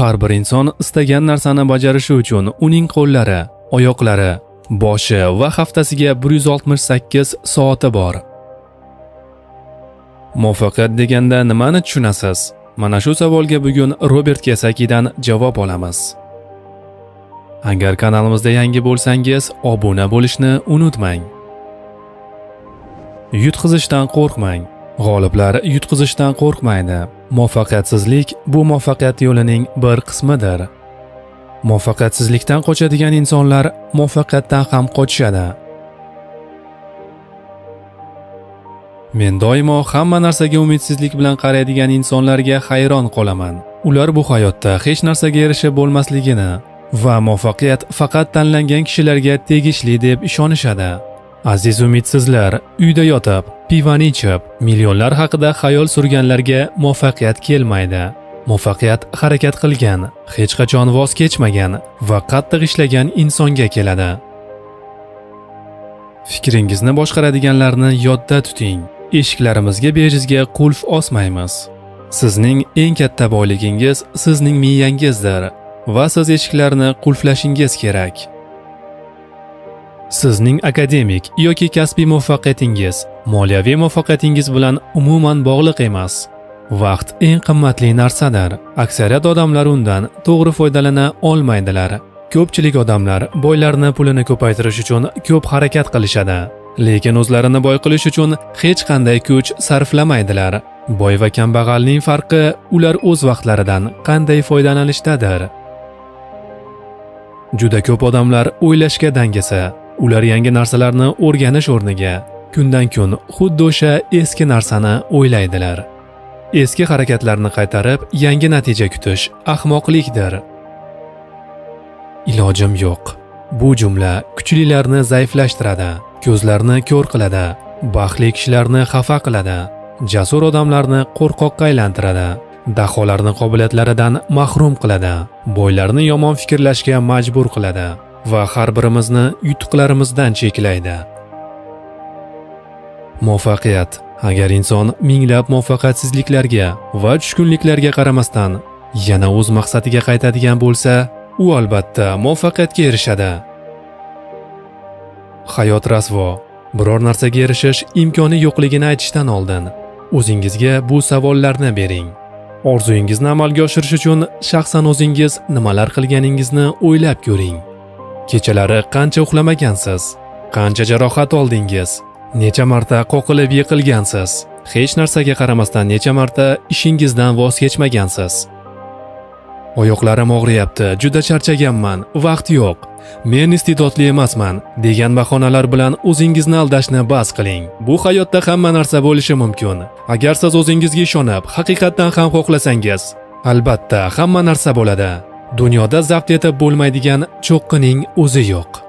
Har bir inson istagan narsani bajarishi uchun uning qo'llari, oyoqlari, boshi va haftasiga 168 soati bor. Muvaffaqiyat deganda nimani tushunasiz? Mana shu savolga bugun Robert Kiyosakidan javob olamiz. Agar kanalimizda yangi bo'lsangiz, obuna bo'lishni unutmang. Yutqizishdan qo'rqmang. G'oliblar yutqizishdan qo'rqmaydi. Muvaffaqiyatsizlik bu muvaffaqiyat yo'lining bir qismidir. Muvaffaqiyatsizlikdan qochadigan insonlar muvaffaqiyatdan ham qochishadi. Men doimo hamma narsaga umidsizlik bilan qaraydigan insonlarga hayron qolaman. Ular bu hayotda hech narsaga erishib bo'lmasligini va muvaffaqiyat faqat tanlangan kishilarga tegishli deb ishonishadi. Aziz umidsizlar, uyda yotib, pivani ichib, millionlar haqida xayol surganlarga muvaffaqiyat kelmaydi. Muvaffaqiyat harakat qilgan, hech qachon voz kechmagan va qattiq ishlagan insonga keladi. Fikringizni boshqaradiganlarni yodda tuting. Eshiklarimizga bejizga qulf osmaymiz. Sizning eng katta boyligingiz sizning miyangizdir va siz eshiklarni qulflashingiz kerak. Sizning akademik yoki kasbiy muvaffaqiyatingiz moliyaviy muvaffaqiyatingiz bilan umuman bog'liq emas. Vaqt eng qimmatli narsadir. Aksariyat odamlar undan to'g'ri foydalana olmaydilar. Ko'pchilik odamlar boylarni pulini ko'paytirish uchun ko'p harakat qilishadi, lekin o'zlarini boy qilish uchun hech qanday kuch sarflamaydilar. Boy va kambag'alning farqi ular o'z vaqtlaridan qanday foydalanishdadir. Juda ko'p odamlar o'ylashga dangasa. Ular yangi narsalarni o'rganish o'rniga kundan kun xuddi o'sha eski narsani o'ylaydilar. Eski harakatlarni qaytarib, yangi natija kutish ahmoqlikdir. Ilojim yo'q. Bu jumla kuchlilarni zaiflashtiradi, ko'zlarni ko'r qiladi, baxtli kishilarni xafa qiladi, jasur odamlarni qo'rqoqqa aylantiradi, daholarni qobiliyatlaridan mahrum qiladi, boylarni yomon fikrlashga majbur qiladi va har birimizni yutuqlarimizdan cheklaydi. Muvaffaqiyat. Agar inson minglab muvaffaqiyatsizliklarga va tushkunliklarga qaramasdan yana o'z maqsadiga qaytadigan bo'lsa, u albatta muvaffaqiyatga erishadi. Hayot rasvo. Biror narsaga erishish imkoni yo'qligini aytishdan oldin o'zingizga bu savollarni bering. Orzuyingizni amalga oshirish uchun shaxsan o'zingiz nimalar qilganingizni o'ylab ko'ring. Kechalari qancha uxlamagansiz? Qancha jarohat oldingiz? Necha marta qoqilib yiqilgansiz? Hech narsaga qaramasdan necha marta ishingizdan voz kechmagansiz? Oyoqlarim og'riyapti, juda charchaganman, vaqt yo'q. Men iste'dodli emasman degan bahonalar bilan o'zingizni aldashni bas qiling. Bu hayotda hamma narsa bo'lishi mumkin. Agar siz o'zingizga ishonib, haqiqatdan ham xohlasangiz, albatta hamma narsa bo'ladi. Dunyoda zabt etib bo'lmaydigan cho'qqining o'zi yo'q.